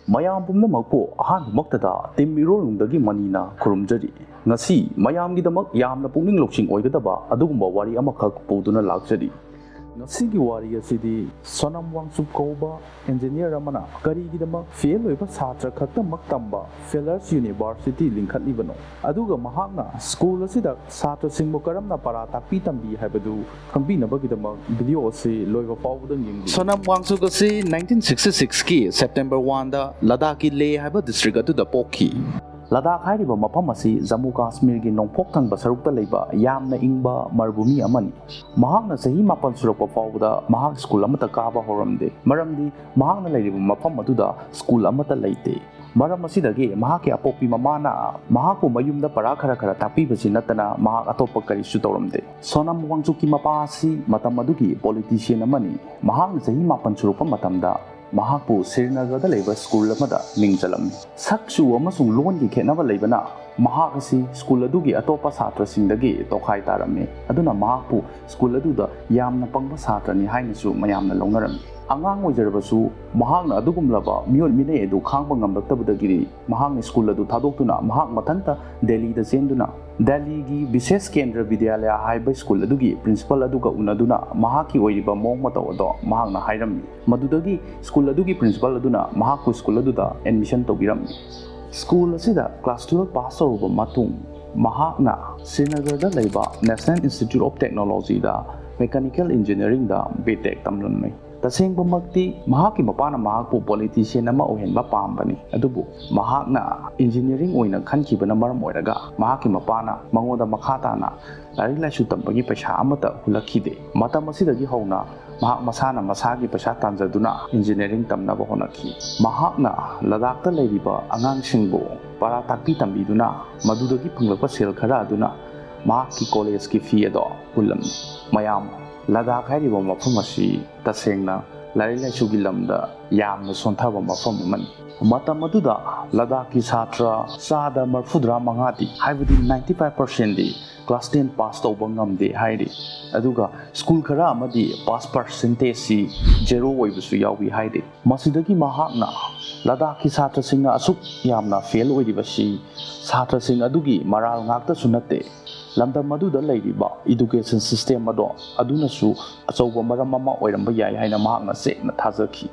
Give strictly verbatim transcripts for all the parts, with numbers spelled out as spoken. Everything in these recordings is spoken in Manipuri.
ꯃꯌꯥꯝ ꯄꯨꯝꯅꯃꯛꯄꯨ ꯑꯍꯥꯟꯕꯃꯛꯇꯗ ꯇꯤꯝ ꯏꯔꯣꯜꯅꯨꯡꯗꯒꯤ ꯃꯅꯤꯅ ꯈꯨꯔꯨꯝꯖꯔꯤ꯫ ꯉꯁꯤ ꯃꯌꯥꯝꯒꯤꯗꯃꯛ ꯌꯥꯝꯅ ꯄꯨꯛꯅꯤꯡ ꯂꯧꯁꯤꯡ ꯑꯣꯏꯒꯗꯕ ꯑꯗꯨꯒꯨꯝꯕ ꯋꯥꯔꯤ ꯑꯃꯈꯛ ꯄꯨꯗꯨꯅ ꯂꯥꯛꯆꯔꯤ꯫ ꯉꯁꯤꯒꯤ ꯋꯥꯔꯤ ꯑꯁꯤꯗꯤ ꯁꯣꯅꯝ ꯋꯥꯡꯆꯨꯛ ꯀꯧꯕ ꯏꯟꯖꯤꯅꯤꯌꯔ ꯑꯃꯅ ꯀꯔꯤꯒꯤꯗꯃꯛ ꯐꯦꯜ ꯑꯣꯏꯕ ꯁꯥꯇ꯭ꯔ ꯈꯛꯇꯃꯛ ꯇꯝꯕ ꯐꯦꯂꯔꯁ ꯌꯨꯅꯤꯚꯔꯁꯤꯇꯤ ꯂꯤꯡꯈꯠꯂꯤꯕꯅꯣ, ꯑꯗꯨꯒ ꯃꯍꯥꯛꯅ ꯁ꯭ꯀꯨꯜ ꯑꯁꯤꯗ ꯁꯥꯇ꯭ꯔꯁꯤꯡꯕꯨ ꯀꯔꯝꯅ ꯄꯔꯥ ꯇꯥꯛꯄꯤ ꯇꯝꯕꯤ ꯍꯥꯏꯕꯗꯨ ꯈꯪꯕꯤꯅꯕꯒꯤꯗꯃꯛ ꯚꯤꯗꯤꯑꯣ ꯑꯁꯤ ꯂꯣꯏꯕ ꯐꯥꯎꯕꯗ ꯌꯦꯡꯕꯤꯌꯨ꯫ ꯁꯣꯅꯝ ꯋꯥꯡꯆꯨꯛ ꯑꯁꯤ ꯅꯥꯏꯟꯇꯤꯟ ꯁꯤꯛꯁꯇꯤ ꯁꯤꯛꯁꯀꯤ ꯁꯦꯞꯇꯦꯝꯕꯔ ꯋꯥꯟꯗ ꯂꯗꯥꯈꯀꯤ ꯂꯦ ꯍꯥꯏꯕ ꯗꯤꯁꯇ꯭ꯔꯤꯛ ꯑꯗꯨꯗ ꯄꯣꯛꯈꯤ꯫ ꯂꯗꯥꯈ ꯍꯥꯏꯔꯤꯕ ꯃꯐꯝ ꯑꯁꯤ ꯖꯝꯃꯨ ꯀꯥꯁꯃꯤꯔꯒꯤ ꯅꯣꯡꯄꯣꯛ ꯊꯪꯕ ꯁꯔꯨꯛꯇ ꯂꯩꯕ ꯌꯥꯝꯅ ꯏꯪꯕ ꯃꯔꯨꯚꯨꯃꯤ ꯑꯃꯅꯤ꯫ ꯃꯍꯥꯛꯅ ꯆꯍꯤ ꯃꯥꯄꯟ ꯁꯨꯔꯛꯄ ꯐꯥꯎꯕꯗ ꯃꯍꯥꯛ ꯁ꯭ꯀꯨꯜ ꯑꯃꯠꯇ ꯀꯥꯕ ꯍꯧꯔꯝꯗꯦ, ꯃꯔꯝꯗꯤ ꯃꯍꯥꯛꯅ ꯂꯩꯔꯤꯕ ꯃꯐꯝ ꯑꯗꯨꯗ ꯁ꯭ꯀꯨꯜ ꯑꯃꯠꯇ ꯂꯩꯇꯦ꯫ ꯃꯔꯝ ꯑꯁꯤꯗꯒꯤ ꯃꯍꯥꯛꯀꯤ ꯑꯄꯣꯛꯄꯤ ꯃꯃꯥꯅ ꯃꯍꯥꯛꯄꯨ ꯃꯌꯨꯝꯗ ꯄꯔꯥ ꯈꯔ ꯈꯔ ꯇꯥꯛꯄꯤꯕꯁꯤ ꯅꯠꯇꯅ ꯃꯍꯥꯛ ꯑꯇꯣꯞꯄ ꯀꯔꯤꯁꯨ ꯇꯧꯔꯝꯗꯦ꯫ ꯁꯣꯅꯝ ꯋꯥꯡꯆꯨꯛꯀꯤ ꯃꯄꯥ ꯑꯁꯤ ꯃꯇꯝ ꯑꯗꯨꯒꯤ ꯄꯣꯂꯤꯇꯤꯁꯤꯌꯟ ꯑꯃꯅꯤ꯫ ꯃꯍꯥꯛꯅ ꯆꯍꯤ ꯃꯥꯄꯟ ꯁꯨꯔꯛꯄ ꯃꯇꯝꯗ ꯃꯍꯥꯛꯄꯨ ꯁ꯭ꯔꯤꯅꯒꯔꯗ ꯂꯩꯕ ꯁ꯭ꯀꯨꯜ ꯑꯃꯗ ꯃꯤꯡ ꯆꯜꯂꯝꯃꯤ꯫ ꯁꯛ ꯆꯨ ꯑꯃꯁꯨꯡ ꯂꯣꯟꯒꯤ ꯈꯦꯠꯅꯕ ꯂꯩꯕꯅ ꯃꯍꯥꯛ ꯑꯁꯤ ꯁ꯭ꯀꯨꯜ ꯑꯗꯨꯒꯤ ꯑꯇꯣꯞꯄ ꯁꯥꯇ꯭ꯔꯁꯤꯡꯗꯒꯤ ꯇꯣꯈꯥꯏ ꯇꯥꯔꯝꯃꯤ, ꯑꯗꯨꯅ ꯃꯍꯥꯛꯄꯨ ꯁ꯭ꯀꯨꯜ ꯑꯗꯨꯗ ꯌꯥꯝꯅ ꯄꯪꯕ ꯁꯥꯇ꯭ꯔꯅꯤ ꯍꯥꯏꯅꯁꯨ ꯃꯌꯥꯝꯅ ꯂꯧꯅꯔꯝꯃꯤ꯫ ꯑꯉꯥꯡ ꯑꯣꯏꯖꯔꯕꯁꯨ ꯃꯍꯥꯛꯅ ꯑꯗꯨꯒꯨꯝꯂꯕ ꯃꯤꯑꯣꯠ ꯃꯤꯅꯩ ꯑꯗꯨ ꯈꯥꯡꯕ ꯉꯝꯂꯛꯇꯕꯗꯒꯤꯗꯤ ꯃꯍꯥꯛꯅ ꯁ꯭ꯀꯨꯜ ꯑꯗꯨ ꯊꯥꯗꯣꯛꯇꯨꯅ ꯃꯍꯥꯛ ꯃꯊꯟꯇ ꯗꯦꯜꯂꯤꯗ ꯆꯦꯟꯗꯨꯅ ꯗꯦꯜꯂꯤꯒꯤ ꯕꯤꯁꯦꯁ ꯀꯦꯟꯗ꯭ꯔ ꯕꯤꯗ꯭ꯌꯥꯂꯌꯥ ꯍꯥꯏꯕ ꯁ꯭ꯀꯨꯜ ꯑꯗꯨꯒꯤ ꯄ꯭ꯔꯤꯟꯁꯤꯄꯜ ꯑꯗꯨꯒ ꯎꯅꯗꯨꯅ ꯃꯍꯥꯛꯀꯤ ꯑꯣꯏꯔꯤꯕ ꯃꯑꯣꯡ ꯃꯇꯧ ꯑꯗꯣ ꯃꯍꯥꯛꯅ ꯍꯥꯏꯔꯝꯃꯤ꯫ ꯃꯗꯨꯗꯒꯤ ꯁ꯭ꯀꯨꯜ ꯑꯗꯨꯒꯤ ꯄ꯭ꯔꯤꯟꯁꯤꯄꯜ ꯑꯗꯨꯅ ꯃꯍꯥꯛꯄꯨ ꯁ꯭ꯀꯨꯜ ꯑꯗꯨꯗ ꯑꯦꯗꯃꯤꯁꯟ ꯇꯧꯕꯤꯔꯝꯃꯤ꯫ ꯁ꯭ꯀꯨꯜ ꯑꯁꯤꯗ ꯀ꯭ꯂꯥꯁ ꯇꯨꯋꯦꯜꯐ ꯄꯥꯁ ꯇꯧꯔꯕ ꯃꯇꯨꯡ ꯃꯍꯥꯛꯅ ꯁ꯭ꯔꯤꯅꯒꯔꯗ ꯂꯩꯕ ꯅꯦꯁꯅꯦꯜ ꯏꯟꯁꯇꯤꯇ꯭ꯌꯨꯠ ꯑꯣꯐ ꯇꯦꯛꯅꯣꯂꯣꯖꯤꯗ ꯃꯦꯀꯥꯅꯤꯀꯦꯜ ꯏꯟꯖꯤꯅꯤꯌꯥꯔꯤꯡꯗ ꯕꯤ ꯇꯦꯛ ꯇꯝꯂꯝꯃꯤ꯫ ꯇꯁꯦꯡꯕꯃꯛꯇꯤ ꯃꯍꯥꯛꯀꯤ ꯃꯄꯥꯅ ꯃꯍꯥꯛꯄꯨ ꯄꯣꯂꯤꯇꯤꯁꯤꯌꯟ ꯑꯃ ꯑꯣꯏꯍꯟꯕ ꯄꯥꯝꯕꯅꯤ, ꯑꯗꯨꯕꯨ ꯃꯍꯥꯛꯅ ꯏꯟꯖꯤꯅꯤꯌꯥꯔꯤꯡ ꯑꯣꯏꯅ ꯈꯟꯈꯤꯕꯅ ꯃꯔꯝ ꯑꯣꯏꯔꯒ ꯃꯍꯥꯛꯀꯤ ꯃꯄꯥꯅ ꯃꯉꯣꯟꯗ ꯃꯈꯥ ꯇꯥꯅ ꯂꯥꯏꯔꯤꯛ ꯂꯥꯏꯁꯨ ꯇꯝꯕꯒꯤ ꯄꯩꯁꯥ ꯑꯃꯠꯇ ꯍꯨꯜꯂꯛꯈꯤꯗꯦ꯫ ꯃꯇꯝ ꯑꯁꯤꯗꯒꯤ ꯍꯧꯅ ꯃꯍꯥꯛ ꯃꯁꯥꯅ ꯃꯁꯥꯒꯤ ꯄꯩꯁꯥ ꯇꯥꯟꯖꯗꯨꯅ ꯏꯟꯖꯤꯅꯤꯌꯥꯔꯤꯡ ꯇꯝꯅꯕ ꯍꯣꯠꯅꯈꯤ꯫ ꯃꯍꯥꯛꯅ ꯂꯗꯥꯈꯇ ꯂꯩꯔꯤꯕ ꯑꯉꯥꯡꯁꯤꯡꯕꯨ ꯄꯔꯥ ꯇꯥꯛꯄꯤ ꯇꯝꯕꯤꯗꯨꯅ ꯃꯗꯨꯗꯒꯤ ꯐꯪꯂꯛꯄ ꯁꯦꯜ ꯈꯔ ꯑꯗꯨꯅ ꯃꯍꯥꯛꯀꯤ ꯀꯣꯂꯦꯖꯀꯤ ꯐꯤ ꯑꯗꯣ ꯍꯨꯜꯂꯝꯃꯤ꯫ ꯃꯌꯥꯝ, ꯂꯗꯥꯈ ꯍꯥꯏꯔꯤꯕ ꯃꯐꯝ ꯑꯁꯤ ꯇꯁꯦꯡꯅ ꯂꯥꯏꯔꯤꯛ ꯂꯥꯏꯁꯨꯒꯤ ꯂꯝꯗ ꯌꯥꯝꯅ ꯁꯣꯟꯊꯕ ꯃꯐꯝ ꯑꯃꯅꯤ꯫ ꯃꯇꯝ ꯑꯗꯨꯗ ꯂꯗꯥꯈꯀꯤ ꯁꯥꯇ꯭ꯔ ꯆꯥꯗ ꯃꯔꯐꯨꯇꯔꯥ ꯃꯉꯥꯗꯤ, ꯍꯥꯏꯕꯗꯤ ninety five percentꯗꯤ class ten pass ꯇꯧꯕ ꯉꯝꯗꯦ ꯍꯥꯏꯔꯤ꯫ ꯑꯗꯨꯒ ꯁ꯭ꯀꯨꯜ ꯈꯔ ꯑꯃꯗꯤ pass percentageꯁꯤ zero ꯑꯣꯏꯕꯁꯨ ꯌꯥꯎꯏ ꯍꯥꯏꯔꯤ꯫ ꯃꯁꯤꯗꯒꯤ ꯃꯍꯥꯛꯅ ꯂꯗꯥꯈꯀꯤ ꯁꯥꯇ꯭ꯔꯁꯤꯡꯅ ꯑꯁꯨꯛ ꯌꯥꯝꯅ fail ꯑꯣꯏꯔꯤꯕꯁꯤ ꯁꯥꯇ꯭ꯔꯁꯤꯡ ꯑꯗꯨꯒꯤ ꯃꯔꯥꯜ ꯉꯥꯛꯇꯁꯨ ꯅꯠꯇꯦ, ꯂꯝꯗꯝ ꯑꯗꯨꯗ ꯂꯩꯔꯤꯕ education system ꯑꯗꯣ ꯑꯗꯨꯅꯁꯨ ꯑꯆꯧꯕ ꯃꯔꯝ ꯑꯃ ꯑꯣꯏꯔꯝꯕ ꯌꯥꯏ ꯍꯥꯏꯅ ꯃꯍꯥꯛꯅ ꯆꯦꯠꯅ ꯊꯥꯖꯈꯤ꯫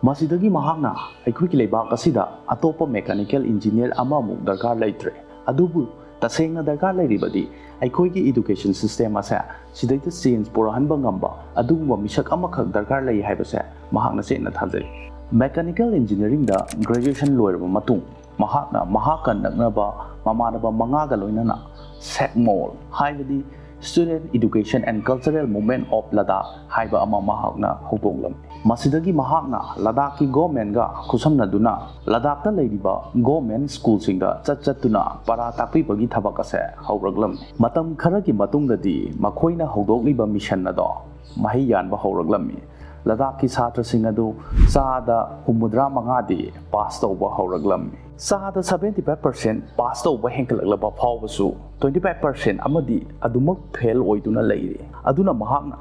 ꯃꯁꯤꯗꯒꯤ ꯃꯍꯥꯛꯅ ꯑꯩꯈꯣꯏꯒꯤ ꯂꯩꯕꯥꯛ ꯑꯁꯤꯗ ꯑꯇꯣꯞꯄ mechanical engineer ꯑꯃꯃꯨꯛ ꯗꯔꯀꯥꯔ ꯂꯩꯇ꯭ꯔꯦ, ꯑꯗꯨꯕꯨ ꯇꯁꯦꯡꯅ ꯗꯔꯀꯥꯔ ꯂꯩꯔꯤꯕꯗꯤ ꯑꯩꯈꯣꯏꯒꯤ education system ꯑꯁꯦ ꯁꯤꯗꯩꯗ change ꯄꯨꯔꯛꯍꯟꯕ ꯉꯝꯕ ꯑꯗꯨꯒꯨꯝꯕ ꯃꯤꯁꯛ ꯑꯃꯈꯛ ꯗꯔꯀꯥꯔ ꯂꯩ ꯍꯥꯏꯕꯁꯦ ꯃꯍꯥꯛꯅ ꯆꯦꯠꯅ ꯊꯥꯖꯩ꯫ Mechanical engineeringꯗ graduation ꯂꯣꯏꯔꯕ ꯃꯇꯨꯡ ꯃꯍꯥꯛꯅ ꯃꯍꯥꯛꯀ ꯅꯛꯅꯕ ꯃꯃꯥꯟꯅꯕ ꯃꯉꯥꯒ ꯂꯣꯏꯅꯅ ꯁꯦꯛꯃꯣꯜ, ꯍꯥꯏꯕꯗꯤ Student Education and Cultural Movement of Ladakh ꯍꯥꯏꯕ ꯑꯃ ꯃꯍꯥꯛꯅ ꯍꯧꯗꯣꯛꯂꯝꯃꯤ꯫ ꯃꯁꯤꯗꯒꯤ ꯃꯍꯥꯛꯅ ꯂꯗꯥꯈꯀꯤ governmentꯒ ꯈꯨꯠꯁꯝꯅꯗꯨꯅ ꯂꯗꯥꯈꯇ ꯂꯩꯔꯤꯕ government schoolꯁꯤꯡꯗ ꯆꯠ ꯆꯠꯇꯨꯅ ꯄꯔꯥ ꯇꯥꯛꯄꯤꯕꯒꯤ ꯊꯕꯛ ꯑꯁꯦ ꯍꯧꯔꯛꯂꯝꯃꯤ꯫ ꯃꯇꯝ ꯈꯔꯒꯤ ꯃꯇꯨꯡꯗꯗꯤ ꯃꯈꯣꯏꯅ ꯍꯧꯗꯣꯛꯂꯤꯕ mission ꯑꯗꯣ ꯃꯍꯩ ꯌꯥꯟꯕ ꯍꯧꯔꯛꯂꯝꯃꯤ꯫ ꯂꯗꯥꯈꯀꯤ ꯁꯥꯇ꯭ꯔꯁꯤꯡ ꯑꯗꯨ ꯆꯥꯗ ꯍꯨꯝꯐꯨꯇꯔꯥ ꯃꯉꯥꯗꯤ pass ꯇꯧꯕ ꯍꯧꯔꯛꯂꯝꯃꯤ꯫ ꯆꯥꯗ seventy five percent pass ꯇꯧꯕ ꯍꯦꯟꯒꯠꯂꯛꯂꯕ ꯐꯥꯎꯕꯁꯨ twenty five percent ꯑꯃꯗꯤ ꯑꯗꯨꯃꯛ fail ꯑꯣꯏꯗꯨꯅ ꯂꯩꯔꯤ꯫ ꯑꯗꯨꯅ ꯃꯍꯥꯛꯅ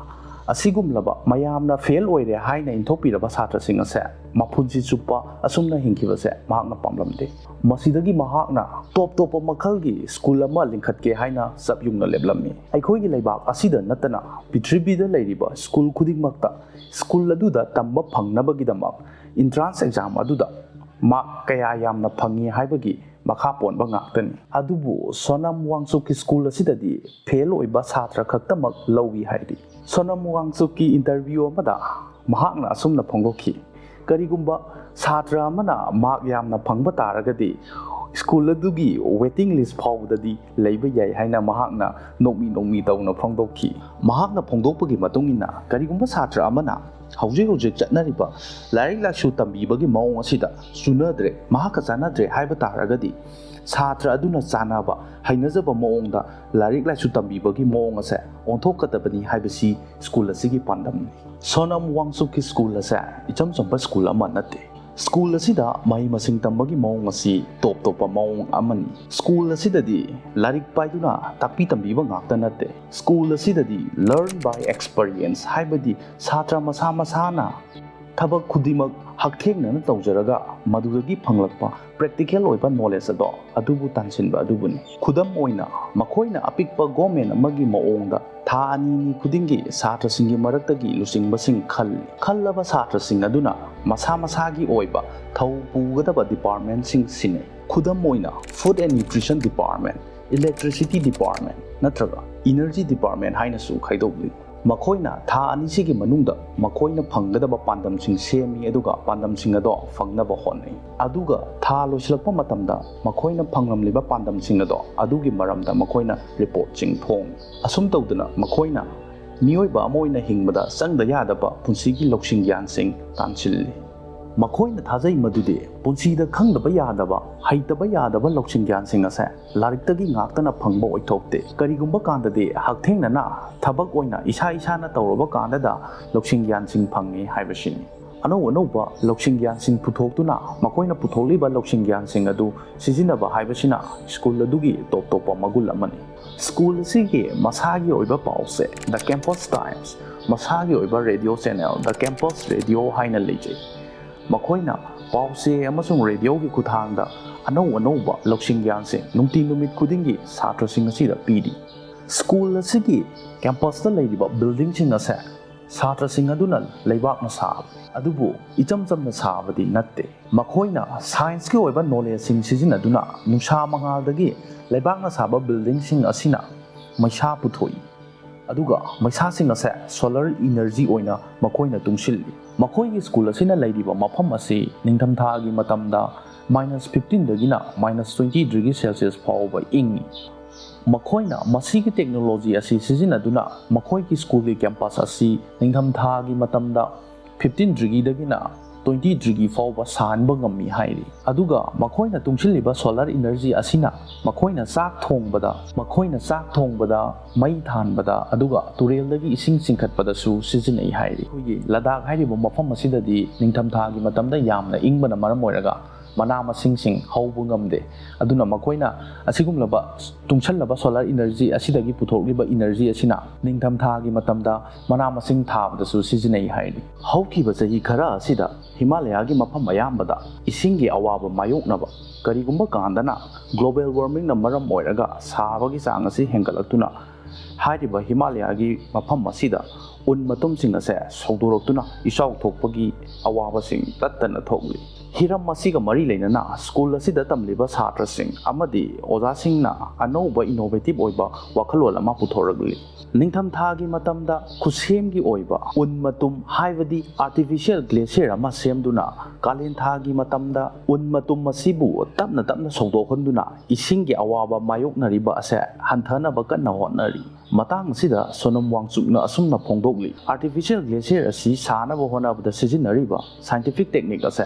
ꯑꯁꯤꯒꯨꯝꯂꯕ ꯃꯌꯥꯝꯅ fail ꯑꯣꯏꯔꯦ ꯍꯥꯏꯅ ꯏꯟꯊꯣꯛꯄꯤꯔꯕ ꯁꯥꯇ꯭ꯔꯁꯤꯡ ꯑꯁꯦ ꯃꯄꯨꯟꯁꯤ ꯆꯨꯞꯄ ꯑꯁꯨꯝꯅ ꯍꯤꯡꯈꯤꯕꯁꯦ ꯃꯍꯥꯛꯅ ꯄꯥꯝꯂꯝꯗꯦ꯫ ꯃꯁꯤꯗꯒꯤ ꯃꯍꯥꯛꯅ ꯇꯣꯞ ꯇꯣꯞꯄ ꯃꯈꯜꯒꯤ ꯁ꯭ꯀꯨꯜ ꯑꯃ ꯂꯤꯡꯈꯠꯀꯦ ꯍꯥꯏꯅ ꯆꯞ ꯌꯨꯡꯅ ꯂꯦꯞꯂꯝꯃꯤ꯫ ꯑꯩꯈꯣꯏꯒꯤ ꯂꯩꯕꯥꯛ ꯑꯁꯤꯗ ꯅꯠꯇꯅ ꯄ꯭ꯔꯤꯊꯤꯕꯤꯗ ꯂꯩꯔꯤꯕ ꯁ꯭ꯀꯨꯜ ꯈꯨꯗꯤꯡꯃꯛꯇ ꯁ꯭ꯀꯨꯜ ꯑꯗꯨꯗ ꯇꯝꯕ ꯐꯪꯅꯕꯒꯤꯗꯃꯛ entrance exam ꯑꯗꯨꯗ mark ꯀꯌꯥ ꯌꯥꯝꯅ ꯐꯪꯉꯤ ꯍꯥꯏꯕꯒꯤ ꯃꯈꯥ ꯄꯣꯟꯕ ꯉꯥꯛꯇꯅꯤ꯫ ꯑꯗꯨꯕꯨ ꯁꯣꯅꯝ ꯋꯥꯡꯆꯨꯛꯀꯤ ꯁ꯭ꯀꯨꯜ ꯑꯁꯤꯗꯗꯤ fail ꯑꯣꯏꯕ ꯁꯥꯇ꯭ꯔ ꯈꯛꯇꯃꯛ ꯂꯧꯏ ꯍꯥꯏꯔꯤ꯫ ꯁꯣꯅꯝ ꯋꯥꯡꯆꯨꯛꯀꯤ interview ꯑꯃꯗ ꯃꯍꯥꯛꯅ ꯑꯁꯨꯝꯅ ꯐꯣꯡꯗꯣꯛꯈꯤ, "ꯀꯔꯤꯒꯨꯝꯕ ꯁꯥꯇ꯭ꯔ ꯑꯃꯅ mark ꯌꯥꯝꯅ ꯐꯪꯕ ꯇꯥꯔꯒꯗꯤ ꯁ꯭ꯀꯨꯜ ꯑꯗꯨꯒꯤ ꯋꯦꯇꯤꯡ ꯂꯤꯁ ꯐꯥꯎꯕꯗꯗꯤ ꯂꯩꯕ ꯌꯥꯏ ꯍꯥꯏꯅ ꯃꯍꯥꯛꯅ ꯅꯣꯛꯃꯤ ꯅꯣꯛꯃꯤ ꯇꯧꯅ ꯐꯣꯡꯗꯣꯛꯈꯤ꯫ ꯃꯍꯥꯛꯅ ꯐꯣꯡꯗꯣꯛꯄꯒꯤ ꯃꯇꯨꯡ ꯏꯟꯅ, ꯀꯔꯤꯒꯨꯝꯕ ꯁꯥꯇ꯭ꯔ ꯑꯃꯅ ꯍꯧꯖꯤꯛ ꯍꯧꯖꯤꯛ ꯆꯠꯅꯔꯤꯕ ꯂꯥꯏꯔꯤꯛ ꯂꯥꯏꯁꯨ ꯇꯝꯕꯤꯕꯒꯤ ꯃꯑꯣꯡ ꯑꯁꯤꯗ ꯆꯨꯅꯗ꯭ꯔꯦ, ꯃꯍꯥꯛꯀ ꯆꯥꯟꯅꯗ꯭ꯔꯦ ꯍꯥꯏꯕ ꯇꯥꯔꯒꯗꯤ, ꯁꯥꯇ꯭ꯔ ꯑꯗꯨꯅ ꯆꯥꯟꯅꯕ, ꯍꯩꯅꯖꯕ ꯃꯑꯣꯡꯗ ꯂꯥꯏꯔꯤꯛ ꯂꯥꯏꯁꯨ ꯇꯝꯕꯤꯕꯒꯤ ꯃꯑꯣꯡ ꯑꯁꯦ ꯑꯣꯟꯊꯣꯛꯀꯗꯕꯅꯤ ꯍꯥꯏꯕꯁꯤ ꯁ꯭ꯀꯨꯜ ꯑꯁꯤꯒꯤ ꯄꯥꯟꯗꯝꯅꯤ꯫ ꯁꯣꯅꯝ ꯋꯥꯡꯆꯨꯛꯀꯤ ꯁ꯭ꯀꯨꯜ ꯑꯁꯦ ꯏꯆꯝ ꯆꯝꯕ ꯁ꯭ꯀꯨꯜ ꯑꯃ ꯅꯠꯇꯦ꯫ ꯁ꯭ꯀꯨꯜ ꯑꯁꯤꯗ ꯃꯍꯩ ꯃꯁꯤꯡ ꯇꯝꯕꯒꯤ ꯃꯑꯣꯡ ꯑꯁꯤ ꯇꯣꯞ ꯇꯣꯞꯄ ꯃꯑꯣꯡ ꯑꯃꯅꯤ꯫ ꯁ꯭ꯀꯨꯜ ꯑꯁꯤꯗꯗꯤ ꯂꯥꯏꯔꯤꯛ ꯄꯥꯏꯗꯨꯅ ꯇꯥꯛꯄꯤ ꯇꯝꯕꯤꯕ ꯉꯥꯛꯇ ꯅꯠꯇꯦ꯫ ꯁ꯭ꯀꯨꯜ ꯑꯁꯤꯗꯗꯤ learn by experience, ꯍꯥꯏꯕꯗꯤ ꯁꯥꯇ꯭ꯔ ꯃꯁꯥ ꯃꯁꯥꯅ ꯊꯕꯛ ꯈꯨꯗꯤꯡꯃꯛ ꯍꯛꯊꯦꯡꯅꯅ ꯇꯧꯖꯔꯒ ꯃꯗꯨꯗꯒꯤ ꯐꯪꯂꯛꯄ practical ꯑꯣꯏꯕ knowledge ꯑꯗꯣ ꯑꯗꯨꯕꯨ ꯇꯥꯟꯁꯤꯟꯕ ꯑꯗꯨꯕꯨꯅꯤ꯫ ꯈꯨꯗꯝ ꯑꯣꯏꯅ, ꯃꯈꯣꯏꯅ ꯑꯄꯤꯛꯄ ꯒꯣꯔꯃꯦꯟ ꯑꯃꯒꯤ ꯃꯑꯣꯡꯗ ꯊꯥ ꯑꯅꯤꯅꯤ ꯈꯨꯗꯤꯡꯒꯤ ꯁꯥꯇ꯭ꯔꯁꯤꯡꯒꯤ ꯃꯔꯛꯇꯒꯤ ꯂꯨꯆꯤꯡꯕꯁꯤꯡ ꯈꯜꯂꯤ꯫ ꯈꯜꯂꯕ ꯁꯥꯇ꯭ꯔꯁꯤꯡ ꯑꯗꯨꯅ ꯃꯁꯥ ꯃꯁꯥꯒꯤ ꯑꯣꯏꯕ ꯊꯧ ꯄꯨꯒꯗꯕ ꯗꯤꯄꯥꯔꯠꯃꯦꯟꯁꯤꯡ ꯁꯤꯟꯅꯩ꯫ ꯈꯨꯗꯝ ꯑꯣꯏꯅ, Food and Nutrition Department, Electricity Department ꯅꯠꯇ꯭ꯔꯒ Energy Department ꯍꯥꯏꯅꯁꯨ ꯈꯥꯏꯗꯣꯛꯂꯤ꯫ ꯃꯈꯣꯏꯅ ꯊꯥ ꯑꯅꯤꯁꯤꯒꯤ ꯃꯅꯨꯡꯗ ꯃꯈꯣꯏꯅ ꯐꯪꯒꯗꯕ ꯄꯥꯟꯗꯝꯁꯤꯡ ꯁꯦꯝꯃꯤ, ꯑꯗꯨꯒ ꯄꯥꯟꯗꯝꯁꯤꯡ ꯑꯗꯣ ꯐꯪꯅꯕ ꯍꯣꯠꯅꯩ꯫ ꯑꯗꯨꯒ ꯊꯥ ꯂꯣꯏꯁꯤꯜꯂꯛꯄ ꯃꯇꯝꯗ ꯃꯈꯣꯏꯅ ꯐꯪꯂꯝꯂꯤꯕ ꯄꯥꯟꯗꯝꯁꯤꯡ ꯑꯗꯣ ꯑꯗꯨꯒꯤ ꯃꯔꯝꯗ ꯃꯈꯣꯏꯅ ꯔꯤꯄꯣꯔꯠꯁꯤꯡ ꯐꯣꯡꯏ꯫ ꯑꯁꯨꯝ ꯇꯧꯗꯅ ꯃꯈꯣꯏꯅ ꯃꯤꯑꯣꯏꯕ ꯑꯃ ꯑꯣꯏꯅ ꯍꯤꯡꯕꯗ ꯆꯪꯗ ꯌꯥꯗꯕ ꯄꯨꯟꯁꯤꯒꯤ ꯂꯧꯁꯤꯡ ꯒ꯭ꯌꯥꯟꯁꯤꯡ ꯇꯥꯟꯁꯤꯜꯂꯤ꯫ ꯃꯈꯣꯏꯅ ꯊꯥꯖꯩ ꯃꯗꯨꯗꯤ ꯄꯨꯟꯁꯤꯗ ꯈꯪꯗꯕ ꯌꯥꯗꯕ, ꯍꯩꯇꯕ ꯌꯥꯗꯕ ꯂꯧꯁꯤꯡ ꯒ꯭ꯌꯥꯟꯁꯤꯡ ꯑꯁꯦ ꯂꯥꯏꯔꯤꯛꯇꯒꯤ ꯉꯥꯛꯇꯅ ꯐꯪꯕ ꯑꯣꯏꯊꯣꯛꯇꯦ꯫ ꯀꯔꯤꯒꯨꯝꯕ ꯀꯥꯟꯗꯗꯤ ꯍꯛꯊꯦꯡꯅꯅ ꯊꯕꯛ ꯑꯣꯏꯅ ꯏꯁꯥ ꯏꯁꯥꯅ ꯇꯧꯔꯕ ꯀꯥꯟꯗꯗ ꯂꯧꯁꯤꯡ ꯒ꯭ꯌꯥꯟꯁꯤꯡ ꯐꯪꯉꯤ ꯍꯥꯏꯕꯁꯤꯅꯤ꯫ ꯑꯅꯧ ꯑꯅꯧꯕ ꯂꯧꯁꯤꯡ ꯒ꯭ꯌꯥꯟꯁꯤꯡ ꯄꯨꯊꯣꯛꯇꯨꯅ ꯃꯈꯣꯏꯅ ꯄꯨꯊꯣꯛꯂꯤꯕ ꯂꯧꯁꯤꯡ ꯒ꯭ꯌꯥꯟꯁꯤꯡ ꯑꯗꯨ ꯁꯤꯖꯤꯟꯅꯕ ꯍꯥꯏꯕꯁꯤꯅ ꯁ꯭ꯀꯨꯜ ꯑꯗꯨꯒꯤ ꯇꯣꯞ ꯇꯣꯞꯄ ꯃꯒꯨꯟ ꯑꯃꯅꯤ꯫ ꯁ꯭ꯀꯨꯜ ꯑꯁꯤꯒꯤ ꯃꯁꯥꯒꯤ ꯑꯣꯏꯕ ꯄꯥꯎꯁꯦ The Campus Times, ꯃꯁꯥꯒꯤ ꯑꯣꯏꯕ radio channel The Campus Radio ꯍꯥꯏꯅ ꯂꯩꯖꯩ꯫ ꯃꯈꯣꯏꯅ ꯄꯥꯎꯆꯦ ꯑꯃꯁꯨꯡ ꯔꯦꯗꯤꯑꯣꯒꯤ ꯈꯨꯠꯊꯥꯡꯗ ꯑꯅꯧ ꯑꯅꯧꯕ ꯂꯧꯁꯤꯡ ꯒ꯭ꯌꯥꯟꯁꯤꯡ ꯅꯨꯡꯇꯤ ꯅꯨꯃꯤꯠ ꯈꯨꯗꯤꯡꯒꯤ ꯁꯥꯇ꯭ꯔꯁꯤꯡ ꯑꯁꯤꯗ ꯄꯤꯔꯤ꯫ ꯁ꯭ꯀꯨꯜ ꯑꯁꯤꯒꯤ ꯀꯦꯝꯄꯁꯇ ꯂꯩꯔꯤꯕ ꯕꯤꯜꯗꯤꯡꯁꯤꯡ ꯑꯁꯦ ꯁꯥꯇ꯭ꯔꯁꯤꯡ ꯑꯗꯨꯅ ꯂꯩꯕꯥꯛꯅ ꯁꯥꯕꯅꯤ꯫ ꯑꯗꯨꯕꯨ ꯏꯆꯝ ꯆꯝꯅ ꯁꯥꯕꯗꯤ ꯅꯠꯇꯦ꯫ ꯃꯈꯣꯏꯅ ꯁꯥꯏꯟꯁꯀꯤ ꯑꯣꯏꯕ ꯅꯣꯂꯦꯖꯁꯤꯡ ꯁꯤꯖꯤꯟꯅꯗꯨꯅ ꯅꯨꯡꯁꯥ ꯃꯉꯥꯜꯗꯒꯤ ꯂꯩꯕꯥꯛꯅ ꯁꯥꯕ ꯕꯤꯜꯗꯤꯡꯁꯤꯡ ꯑꯁꯤꯅ ꯃꯩꯁꯥ ꯄꯨꯊꯣꯛꯏ꯫ ꯑꯗꯨꯒ ꯃꯩꯁꯥꯁꯤꯡ ꯑꯁꯦ ꯁꯣꯂꯔ ꯏꯅꯔꯖꯤ ꯑꯣꯏꯅ ꯃꯈꯣꯏꯅ ꯇꯨꯡꯁꯤꯜꯂꯤ꯫ ꯃꯈꯣꯏꯒꯤ ꯁ꯭ꯀꯨꯜ ꯑꯁꯤꯅ ꯂꯩꯔꯤꯕ ꯃꯐꯝ ꯑꯁꯤ ꯅꯤꯡꯊꯝꯊꯥꯒꯤ ꯃꯇꯝꯗ ꯃꯥꯏꯅꯁ ꯐꯤꯐꯇꯤꯟꯗꯒꯤꯅ ꯃꯥꯏꯅꯁ ꯇ꯭ꯋꯦꯟꯇꯤ ꯗꯤꯒ꯭ꯔꯤ ꯁꯦꯜꯁꯤꯌꯁ ꯐꯥꯎꯕ ꯏꯪꯉꯤ꯫ ꯃꯈꯣꯏꯅ ꯃꯁꯤꯒꯤ ꯇꯦꯛꯅꯣꯂꯣꯖꯤ ꯑꯁꯤ ꯁꯤꯖꯤꯟꯅꯗꯨꯅ ꯃꯈꯣꯏꯒꯤ ꯁ꯭ꯀꯨꯜꯒꯤ ꯀꯦꯝꯄꯁ ꯑꯁꯤ ꯅꯤꯡꯊꯝꯊꯥꯒꯤ ꯃꯇꯝꯗ ꯐꯤꯐꯇꯤꯟ ꯗꯤꯒ꯭ꯔꯤꯗꯒꯤꯅ ꯇ꯭ꯋꯦꯟꯇꯤ ꯗꯤꯒ꯭ꯔꯤ ꯐꯥꯎꯕ ꯁꯥꯍꯟꯕ ꯉꯝꯃꯤ ꯍꯥꯏꯔꯤ꯫ ꯑꯗꯨꯒ ꯃꯈꯣꯏꯅ ꯇꯨꯡꯁꯤꯜꯂꯤꯕ ꯁꯣꯂꯔ ꯏꯅꯔꯖꯤ ꯑꯁꯤꯅ ꯃꯈꯣꯏꯅ ꯆꯥꯛ ꯊꯣꯡꯕꯗ, ꯃꯈꯣꯏꯅ ꯆꯥꯛ ꯊꯣꯡꯕꯗ, ꯃꯩ ꯊꯥꯟꯕꯗ, ꯑꯗꯨꯒ ꯇꯨꯔꯦꯜꯗꯒꯤ ꯏꯁꯤꯡ ꯆꯤꯡꯈꯠꯄꯗꯁꯨ ꯁꯤꯖꯤꯟꯅꯩ ꯍꯥꯏꯔꯤ꯫ ꯑꯩꯈꯣꯏꯒꯤ ꯂꯗꯥꯈ ꯍꯥꯏꯔꯤꯕ ꯃꯐꯝ ꯑꯁꯤꯗꯗꯤ ꯅꯤꯡꯊꯝꯊꯥꯒꯤ ꯃꯇꯝꯗ ꯌꯥꯝꯅ ꯏꯪꯕꯅ ꯃꯔꯝ ꯑꯣꯏꯔꯒ ꯃꯅꯥ ꯃꯁꯤꯡꯁꯤꯡ ꯍꯧꯕ ꯉꯝꯗꯦ꯫ ꯑꯗꯨꯅ ꯃꯈꯣꯏꯅ ꯑꯁꯤꯒꯨꯝꯂꯕ ꯇꯨꯡꯁꯜꯂꯕ ꯁꯣꯂꯔ ꯏꯅꯔꯖꯤ ꯑꯁꯤꯗꯒꯤ ꯄꯨꯊꯣꯛꯂꯤꯕ ꯏꯅꯔꯖꯤ ꯑꯁꯤꯅ ꯅꯤꯡꯊꯝꯊꯥꯒꯤ ꯃꯇꯝꯗ ꯃꯅꯥ ꯃꯁꯤꯡ ꯊꯥꯕꯗꯁꯨ ꯁꯤꯖꯤꯟꯅꯩ ꯍꯥꯏꯔꯤ꯫ ꯍꯧꯈꯤꯕ ꯆꯍꯤ ꯈꯔ ꯑꯁꯤꯗ ꯍꯤꯃꯥꯂꯌꯥꯒꯤ ꯃꯐꯝ ꯑꯌꯥꯝꯕꯗ ꯏꯁꯤꯡꯒꯤ ꯑꯋꯥꯕ ꯃꯥꯌꯣꯛꯅꯕ, ꯀꯔꯤꯒꯨꯝꯕ ꯀꯥꯟꯗꯅ ꯒ꯭ꯂꯣꯕꯦꯜ ꯋꯥꯔꯃꯤꯡꯅ ꯃꯔꯝ ꯑꯣꯏꯔꯒ ꯁꯥꯕꯒꯤ ꯆꯥꯡ ꯑꯁꯤ ꯍꯦꯟꯒꯠꯂꯛꯇꯨꯅ ꯍꯥꯏꯔꯤꯕ ꯍꯤꯃꯥꯂꯌꯥꯒꯤ ꯃꯐꯝ ꯑꯁꯤꯗ ꯎꯟ ꯃꯇꯨꯝꯁꯤꯡ ꯑꯁꯦ ꯁꯧꯗꯣꯔꯛꯇꯨꯅ ꯏꯆꯥꯎ ꯊꯣꯛꯄꯒꯤ ꯑꯋꯥꯕꯁꯤꯡ ꯇꯠꯇꯅ ꯊꯣꯛꯂꯤ꯫ ꯍꯤꯔꯝ ꯑꯁꯤꯒ ꯃꯔꯤ ꯂꯩꯅꯅ ꯁ꯭ꯀꯨꯜ ꯑꯁꯤꯗ ꯇꯝꯂꯤꯕ ꯁꯥꯇ꯭ꯔꯁꯤꯡ ꯑꯃꯗꯤ ꯑꯣꯖꯥꯁꯤꯡꯅ ꯑꯅꯧꯕ ꯏꯅꯣꯚꯦꯇꯤꯚ ꯑꯣꯏꯕ ꯋꯥꯈꯜꯂꯣꯟ ꯑꯃ ꯄꯨꯊꯣꯔꯛꯂꯤ꯫ ꯅꯤꯡꯊꯝꯊꯥꯒꯤ ꯃꯇꯝꯗ ꯈꯨꯠꯁꯦꯝꯒꯤ ꯑꯣꯏꯕ ꯎꯟ ꯃꯇꯨꯝ, ꯍꯥꯏꯕꯗꯤ ꯑꯥꯔꯇꯤꯐꯤꯁꯤꯌꯦꯜ ꯒ꯭ꯂꯦꯁꯤꯌꯔ ꯑꯃ ꯁꯦꯝꯗꯨꯅ, ꯀꯥꯂꯦꯟꯊꯥꯒꯤ ꯃꯇꯝꯗ ꯎꯟ ꯃꯇꯨꯝ ꯑꯁꯤꯕꯨ ꯇꯞꯅ ꯇꯞꯅ ꯁꯧꯗꯣꯛꯍꯟꯗꯨꯅ ꯏꯁꯤꯡꯒꯤ ꯑꯋꯥꯕ ꯃꯥꯌꯣꯛꯅꯔꯤꯕ ꯑꯁꯦ ꯍꯟꯊꯅꯕ ꯀꯟꯅ ꯍꯣꯠꯅꯔꯤ꯫ ꯃꯇꯥꯡ ꯑꯁꯤꯗ ꯁꯣꯅꯝ ꯋꯥꯡꯆꯨꯛꯅ ꯑꯁꯨꯝꯅ ꯐꯣꯡꯗꯣꯛꯂꯤ, ꯑꯥꯔꯇꯤꯐꯤꯁꯤꯌꯦꯜ ꯒ꯭ꯂꯦꯁꯤꯌꯔ ꯑꯁꯤ ꯁꯥꯅꯕ ꯍꯣꯠꯅꯕꯗ ꯁꯤꯖꯤꯟꯅꯔꯤꯕ ꯁꯥꯏꯟꯇꯤꯐꯤꯛ ꯇꯦꯛꯅꯤꯛ ꯑꯁꯦ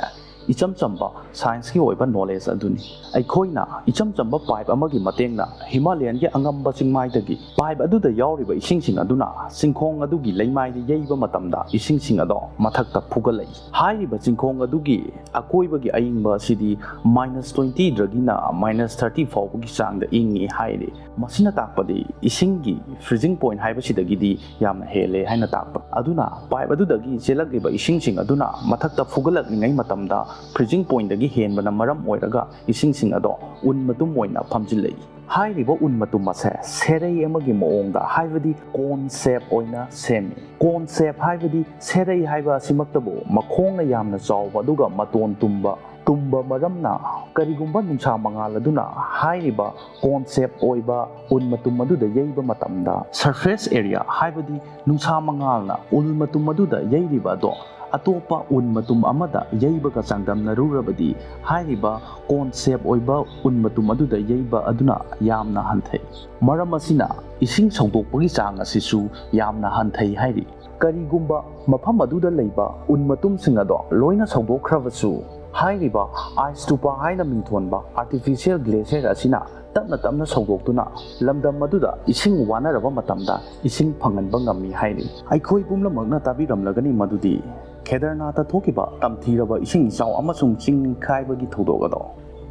ꯏꯆꯝ ꯆꯝꯕ ꯁꯥꯏꯟꯁꯀꯤ ꯑꯣꯏꯕ ꯅꯣꯂꯦꯖ ꯑꯗꯨꯅꯤ꯫ ꯑꯩꯈꯣꯏꯅ ꯏꯆꯝ ꯆꯝꯕ ꯄꯥꯏꯞ ꯑꯃꯒꯤ ꯃꯇꯦꯡꯅ ꯍꯤꯃꯥꯂꯌꯟꯒꯤ ꯑꯉꯝꯕ ꯆꯤꯡꯃꯥꯏꯗꯒꯤ ꯄꯥꯏꯞ ꯑꯗꯨꯗ ꯌꯥꯎꯔꯤꯕ ꯏꯁꯤꯡꯁꯤꯡ ꯑꯗꯨꯅ ꯆꯤꯡꯈꯣꯡ ꯑꯗꯨꯒꯤ ꯂꯩꯃꯥꯏꯗ ꯌꯩꯕ ꯃꯇꯝꯗ ꯏꯁꯤꯡꯁꯤꯡ ꯑꯗꯣ ꯃꯊꯛꯇ ꯐꯨꯒꯠꯂꯛꯏ꯫ ꯍꯥꯏꯔꯤꯕ ꯆꯤꯡꯈꯣꯡ ꯑꯗꯨꯒꯤ ꯑꯀꯣꯏꯕꯒꯤ ꯑꯏꯪꯕ ꯑꯁꯤꯗꯤ ꯃꯥꯏꯅꯁ ꯇ꯭ꯋꯦꯟꯇꯤꯗꯒꯤꯅ ꯃꯥꯏꯅꯁ ꯊꯥꯔꯇꯤ ꯐꯥꯎꯕꯒꯤ ꯆꯥꯡꯗ ꯏꯪꯉꯤ ꯍꯥꯏꯔꯤ꯫ ꯃꯁꯤꯅ ꯇꯥꯛꯄꯗꯤ ꯏꯁꯤꯡꯒꯤ ꯐ꯭ꯔꯤꯖꯤꯡ ꯄꯣꯏꯟꯠ ꯍꯥꯏꯕꯁꯤꯗꯒꯤꯗꯤ ꯌꯥꯝꯅ ꯍꯦꯜꯂꯦ ꯍꯥꯏꯅ ꯇꯥꯛꯄ꯫ ꯑꯗꯨꯅ ꯄꯥꯏꯞ ꯑꯗꯨꯗꯒꯤ ꯆꯦꯜꯂꯛꯂꯤꯕ ꯏꯁꯤꯡꯁꯤꯡ ꯑꯗꯨꯅ ꯃꯊꯛꯇ ꯐꯨꯒꯠꯂꯛꯂꯤꯉꯩ ꯃꯇꯝꯗ ꯐ꯭ꯔꯤꯖꯤꯡ ꯄꯣꯏꯟꯠꯗꯒꯤ ꯍꯦꯟꯕꯅ ꯃꯔꯝ ꯑꯣꯏꯔꯒ ꯏꯁꯤꯡꯁꯤꯡ ꯑꯗꯣ ꯎꯟ ꯃꯇꯨꯝ ꯑꯣꯏꯅ ꯐꯝꯖꯤꯜꯂꯛꯏ꯫ ꯍꯥꯏꯔꯤꯕ ꯎꯟ ꯃꯇꯨꯝ ꯑꯁꯦ ꯁꯦꯔꯩ ꯑꯃꯒꯤ ꯃꯑꯣꯡꯗ, ꯍꯥꯏꯕꯗꯤ ꯀꯣꯟ ꯁꯦꯞ ꯑꯣꯏꯅ ꯁꯦꯝꯃꯤ꯫ ꯀꯣꯟ ꯁꯦꯞ ꯍꯥꯏꯕꯗꯤ ꯁꯦꯔꯩ ꯍꯥꯏꯕ ꯑꯁꯤꯃꯛꯇꯕꯨ ꯃꯈꯣꯡꯅ ꯌꯥꯝꯅ ꯆꯥꯎꯕ ꯑꯗꯨꯒ ꯃꯇꯣꯟ ꯇꯨꯝꯕ, ꯇꯨꯝꯕ ꯃꯔꯝꯅ ꯀꯔꯤꯒꯨꯝꯕ ꯅꯨꯡꯁꯥ ꯃꯉꯥꯜ ꯑꯗꯨꯅ ꯍꯥꯏꯔꯤꯕ ꯀꯣꯟ ꯁꯦꯞ ꯑꯣꯏꯕ ꯎꯟ ꯃꯇꯨꯝ ꯑꯗꯨꯗ ꯌꯩꯕ ꯃꯇꯝꯗ, ꯁꯔꯐꯦꯁ ꯑꯦꯔꯤꯌꯥ, ꯍꯥꯏꯕꯗꯤ ꯅꯨꯡꯁꯥ ꯃꯉꯥꯜꯅ ꯎꯟ ꯃꯇꯨꯝ ꯑꯗꯨꯗ ꯌꯩꯔꯤꯕ ꯑꯗꯣ ꯑꯇꯣꯞꯄ ꯎꯟ ꯃꯇꯨꯝ ꯑꯃꯗ ꯌꯩꯕꯒ ꯆꯥꯡꯗꯝꯅꯔꯨꯔꯕꯗꯤ, ꯍꯥꯏꯔꯤꯕ ꯀꯣꯟꯁꯦꯞ ꯑꯣꯏꯕ ꯎꯟ ꯃꯇꯨꯝ ꯑꯗꯨꯗ ꯌꯩꯕ ꯑꯗꯨꯅ ꯌꯥꯝꯅ ꯍꯟꯊꯩ꯫ ꯃꯔꯝ ꯑꯁꯤꯅ ꯏꯁꯤꯡ ꯁꯧꯗꯣꯛꯄꯒꯤ ꯆꯥꯡ ꯑꯁꯤꯁꯨ ꯌꯥꯝꯅ ꯍꯟꯊꯩ ꯍꯥꯏꯔꯤ꯫ ꯀꯔꯤꯒꯨꯝꯕ ꯃꯐꯝ ꯑꯗꯨꯗ ꯂꯩꯕ ꯎꯟ ꯃꯇꯨꯝꯁꯤꯡ ꯑꯗꯣ ꯂꯣꯏꯅ ꯁꯧꯗꯣꯛꯈ꯭ꯔꯕꯁꯨ, ꯍꯥꯏꯔꯤꯕ ꯑꯥꯏꯁ ꯇꯨꯄꯥ ꯍꯥꯏꯅ ꯃꯤꯡꯊꯣꯟꯕ ꯑꯥꯔꯇꯤꯐꯤꯁꯤꯌꯦꯜ ꯒ꯭ꯂꯦꯁꯤꯌꯔ ꯑꯁꯤꯅ ꯇꯞꯅ ꯇꯞꯅ ꯁꯧꯗꯣꯛꯇꯨꯅ ꯂꯝꯗꯝ ꯑꯗꯨꯗ ꯏꯁꯤꯡ ꯋꯥꯅꯔꯕ ꯃꯇꯝꯗ ꯏꯁꯤꯡ ꯐꯪꯍꯟꯕ ꯉꯝꯃꯤ ꯍꯥꯏꯔꯤ꯫ ꯑꯩꯈꯣꯏ ꯄꯨꯝꯅꯃꯛꯅ ꯇꯥꯕꯤꯔꯝꯂꯒꯅꯤ ꯃꯗꯨꯗꯤ ꯈꯦꯗꯔꯅꯥꯊꯇ ꯊꯣꯛꯈꯤꯕ ꯇꯝꯊꯤꯔꯕ ꯏꯁꯤꯡ ꯏꯆꯥꯎ ꯑꯃꯁꯨꯡ ꯆꯤꯡ ꯅꯤꯡꯈꯥꯏꯕꯒꯤ ꯊꯧꯗꯣꯛ ꯑꯗꯣ꯫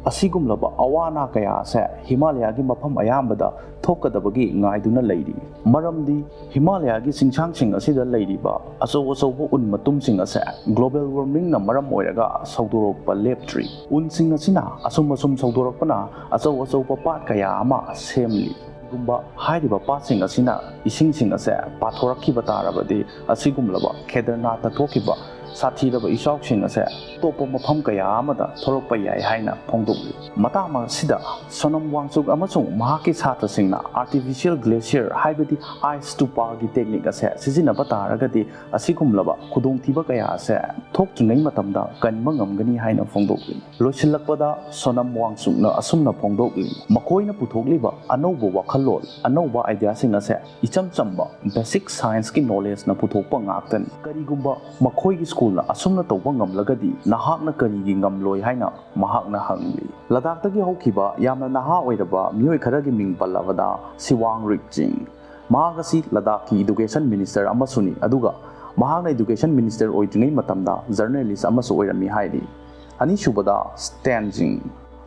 ꯑꯁꯤꯒꯨꯝꯂꯕ ꯑꯋꯥ ꯑꯅꯥ ꯀꯌꯥ ꯑꯁꯦ ꯍꯤꯃꯥꯂꯌꯥꯒꯤ ꯃꯐꯝ ꯑꯌꯥꯝꯕꯗ ꯊꯣꯛꯀꯗꯕꯒꯤ ꯉꯥꯏꯗꯨꯅ ꯂꯩꯔꯤ꯫ ꯃꯔꯝꯗꯤ ꯍꯤꯃꯥꯂꯌꯥꯒꯤ ꯆꯤꯡꯁꯥꯡꯁꯤꯡ ꯑꯁꯤꯗ ꯂꯩꯔꯤꯕ ꯑꯆꯧ ꯑꯆꯧꯕ ꯎꯟ ꯃꯇꯨꯝꯁꯤꯡ ꯑꯁꯦ ꯒ꯭ꯂꯣꯕꯦꯜ ꯋꯥꯔꯃꯤꯡꯅ ꯃꯔꯝ ꯑꯣꯏꯔꯒ ꯁꯧꯗꯣꯔꯛꯄ ꯂꯦꯞꯇ꯭ꯔꯤ꯫ ꯎꯟꯁꯤꯡ ꯑꯁꯤꯅ ꯑꯁꯨꯝ ꯑꯁꯨꯝ ꯁꯧꯗꯣꯔꯛꯄꯅ ꯑꯆꯧ ꯑꯆꯧꯕ ꯄꯥꯠ ꯀꯌꯥ ꯑꯃ ꯁꯦꯝꯂꯤ꯫ ꯀꯔꯤꯒꯨꯝꯕ ꯍꯥꯏꯔꯤꯕ ꯄꯥꯠꯁꯤꯡ ꯑꯁꯤꯅ ꯏꯁꯤꯡꯁꯤꯡ ꯑꯁꯦ ꯄꯥꯊꯣꯔꯛꯈꯤꯕ ꯇꯥꯔꯕꯗꯤ, ꯑꯁꯤꯒꯨꯝꯂꯕ ꯈꯦꯗꯔꯅꯥꯊꯇ ꯊꯣꯛꯈꯤꯕ ꯁꯥꯊꯤꯔꯕ ꯏꯆꯥꯎꯁꯤꯡ ꯑꯁꯦ ꯑꯇꯣꯞꯄ ꯃꯐꯝ ꯀꯌꯥ ꯑꯃꯗ ꯊꯣꯔꯛꯄ ꯌꯥꯏ ꯍꯥꯏꯅ ꯐꯣꯡꯗꯣꯛꯂꯤ꯫ ꯃꯇꯥꯡ ꯑꯁꯤꯗ ꯁꯣꯅꯝ ꯋꯥꯡꯆꯨꯛ ꯑꯃꯁꯨꯡ ꯃꯍꯥꯛꯀꯤ ꯁꯥꯇ꯭ꯔꯁꯤꯡꯅ ꯑꯥꯔꯇꯤꯐꯤꯁꯤꯌꯦꯜ ꯒ꯭ꯂꯦꯁꯤꯌꯔ, ꯍꯥꯏꯕꯗꯤ ꯑꯥꯏꯁ ꯇꯨꯄꯥꯒꯤ ꯇꯦꯛꯅꯤꯛ ꯑꯁꯦ ꯁꯤꯖꯤꯟꯅꯕ ꯇꯥꯔꯒꯗꯤ, ꯑꯁꯤꯒꯨꯝꯂꯕ ꯈꯨꯗꯣꯡꯊꯤꯕ ꯀꯌꯥ ꯑꯁꯦ ꯊꯣꯛꯇ꯭ꯔꯤꯉꯩ ꯃꯇꯝꯗ ꯀꯟꯕ ꯉꯝꯒꯅꯤ ꯍꯥꯏꯅ ꯐꯣꯡꯗꯣꯛꯂꯤ꯫ ꯂꯣꯏꯁꯤꯜꯂꯛꯄꯗ ꯁꯣꯅꯝ ꯋꯥꯡꯆꯨꯛꯅ ꯑꯁꯨꯝꯅ ꯐꯣꯡꯗꯣꯛꯂꯤ, ꯃꯈꯣꯏꯅ ꯄꯨꯊꯣꯛꯂꯤꯕ ꯑꯅꯧꯕ ꯋꯥꯈꯜꯂꯣꯟ, ꯑꯅꯧꯕ ꯑꯥꯏꯗꯤꯌꯥꯁꯤꯡ ꯑꯁꯦ ꯏꯆꯝ ꯆꯝꯕ ꯕꯦꯁꯤꯛ ꯁꯥꯏꯟꯁꯀꯤ ꯅꯣꯂꯦꯖꯅ ꯄꯨꯊꯣꯛꯄ ꯉꯥꯛꯇꯅꯤ꯫ ꯀꯔꯤꯒꯨꯝꯕ ꯃꯈꯣꯏꯒꯤ ꯁ꯭ꯀꯨꯜꯅ ꯑꯁꯨꯝꯅ ꯇꯧꯕ ꯉꯝꯂꯒꯗꯤ, ꯅꯍꯥꯛꯅ ꯀꯔꯤꯒꯤ ꯉꯝꯂꯣꯏ ꯍꯥꯏꯅ ꯃꯍꯥꯛꯅ ꯍꯪꯂꯤ꯫ ꯂꯗꯥꯈꯇꯒꯤ ꯍꯧꯈꯤꯕ ꯌꯥꯝꯅ ꯅꯍꯥ ꯑꯣꯏꯔꯕ ꯃꯤꯑꯣꯏ ꯈꯔꯒꯤ ꯃꯤꯡ ꯄꯜꯂꯕꯗ, ꯁꯤꯋꯥꯡ ꯔꯤꯛꯆꯤꯡ, ꯃꯍꯥꯛ ꯑꯁꯤ ꯂꯗꯥꯈꯀꯤ ꯏꯗꯨꯀꯦꯁꯟ ꯃꯤꯅꯤꯁꯇꯔ ꯑꯃꯁꯨꯅꯤ, ꯑꯗꯨꯒ ꯃꯍꯥꯛꯅ ꯏꯗꯨꯀꯦꯁꯟ ꯃꯤꯅꯤꯁꯇꯔ ꯑꯣꯏꯗ꯭ꯔꯤꯉꯩ ꯃꯇꯝꯗ ꯖꯔꯅꯦꯂꯤꯁ ꯑꯃꯁꯨ ꯑꯣꯏꯔꯝꯃꯤ ꯍꯥꯏꯔꯤ꯫ ꯑꯅꯤꯁꯨꯕꯗ, ꯁ꯭ꯇꯦꯟꯖꯤꯡ꯫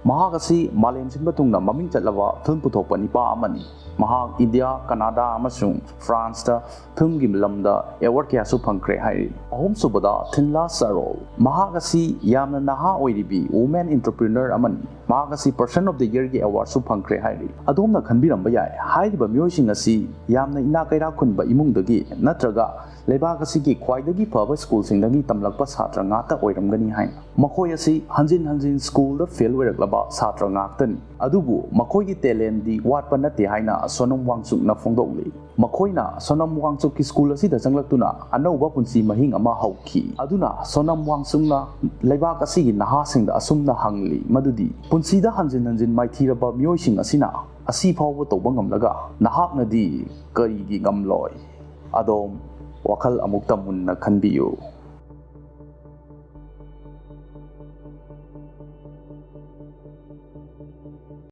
ꯃꯍꯥꯛ ꯑꯁꯤ ꯃꯥꯂꯦꯝ ꯁꯤꯟꯕ ꯊꯨꯡꯅ ꯃꯃꯤꯡ ꯆꯠꯂꯕ ꯐꯤꯜꯝ ꯄꯨꯊꯣꯛꯄ ꯅꯤꯄꯥ ꯑꯃꯅꯤ꯫ ꯃꯍꯥꯛ ꯏꯟꯗꯤꯌꯥ, ꯀꯅꯥꯗꯥ ꯑꯃꯁꯨꯡ ꯐ꯭ꯔꯥꯟꯁꯇ ꯐꯤꯜꯝꯒꯤ ꯂꯝꯗ ꯑꯦꯋꯥꯔꯗ ꯀꯌꯥꯁꯨ ꯐꯪꯈ꯭ꯔꯦ ꯍꯥꯏꯔꯤ꯫ ꯑꯍꯨꯝꯁꯨꯕꯗ, ꯊꯤꯟꯂꯥ ꯁꯥꯔꯣꯜ꯫ ꯃꯍꯥꯛ ꯑꯁꯤ ꯌꯥꯝꯅ ꯅꯍꯥ ꯑꯣꯏꯔꯤꯕꯤ ꯋꯨꯃꯦꯟ ꯑꯦꯟꯇꯔꯄ꯭ꯔꯤꯅꯔ ꯑꯃꯅꯤ꯫ ꯃꯍꯥꯛ ꯑꯁꯤ ꯄꯔꯁꯟ ꯑꯣꯐ ꯗ ꯌꯔꯒꯤ ꯑꯦꯋꯥꯔꯗꯁꯨ ꯐꯪꯈ꯭ꯔꯦ ꯍꯥꯏꯔꯤ꯫ ꯑꯗꯣꯝꯅ ꯈꯟꯕꯤꯔꯝꯕ ꯌꯥꯏ, ꯍꯥꯏꯔꯤꯕ ꯃꯤꯑꯣꯏꯁꯤꯡ ꯑꯁꯤ ꯌꯥꯝꯅ ꯏꯅꯥꯛ ꯀꯩꯔꯥꯛ ꯈꯨꯟꯕ ꯏꯃꯨꯡꯗꯒꯤ ꯅꯠꯇ꯭ꯔꯒ ꯂꯩꯕꯥꯛ ꯑꯁꯤꯒꯤ ꯈ꯭ꯋꯥꯏꯗꯒꯤ ꯐꯕ ꯁ꯭ꯀꯨꯜꯁꯤꯡꯗꯒꯤ ꯇꯝꯂꯛꯄ ꯁꯥꯇ꯭ꯔ ꯉꯥꯛꯇ ꯑꯣꯏꯔꯝꯒꯅꯤ ꯍꯥꯏꯅ꯫ ꯃꯈꯣꯏ ꯑꯁꯤ ꯍꯟꯖꯤꯟ ꯍꯟꯖꯤꯟ ꯁ꯭ꯀꯨꯜꯗ ꯐꯦꯜ ꯑꯣꯏꯔꯛꯂꯕ ꯁꯥꯇ꯭ꯔ ꯉꯥꯛꯇꯅꯤ꯫ ꯑꯗꯨꯕꯨ ꯃꯈꯣꯏꯒꯤ ꯇꯦꯂꯦꯟꯗꯤ ꯋꯥꯠꯄ ꯅꯠꯇꯦ ꯍꯥꯏꯅ ꯁꯣꯅꯝ ꯋꯥꯡꯆꯨꯛꯅ ꯐꯣꯡꯗꯣꯛꯂꯤ꯫ ꯃꯈꯣꯏꯅ ꯁꯣꯅꯝ ꯋꯥꯡꯆꯨꯛꯀꯤ ꯁ꯭ꯀꯨꯜ ꯑꯁꯤꯗ ꯆꯪꯂꯛꯇꯨꯅ ꯑꯅꯧꯕ ꯄꯨꯟꯁꯤ ꯃꯍꯤꯡ ꯑꯃ ꯍꯧꯈꯤ꯫ ꯑꯗꯨꯅ ꯁꯣꯅꯝ ꯋꯥꯡꯆꯨꯛꯅ ꯂꯩꯕꯥꯛ ꯑꯁꯤꯒꯤ ꯅꯍꯥꯁꯤꯡꯗ ꯑꯁꯨꯝꯅ ꯍꯪꯂꯤ ꯃꯗꯨꯗꯤ, ꯄꯨꯟꯁꯤꯗ ꯍꯟꯖꯤꯟ ꯍꯟꯖꯤꯟ ꯃꯥꯏꯊꯤꯔꯕ ꯃꯤꯑꯣꯏꯁꯤꯡ ꯑꯁꯤꯅ ꯑꯁꯤ ꯐꯥꯎꯕ ꯇꯧꯕ ꯉꯝꯂꯒ ꯅꯍꯥꯛꯅꯗꯤ ꯀꯔꯤꯒꯤ ꯉꯝꯂꯣꯏ? ꯑꯗꯣꯝ ꯋꯥꯈꯜ ꯑꯃꯨꯛꯇ ꯃꯨꯟꯅ ꯈꯟꯕꯤꯌꯨ꯫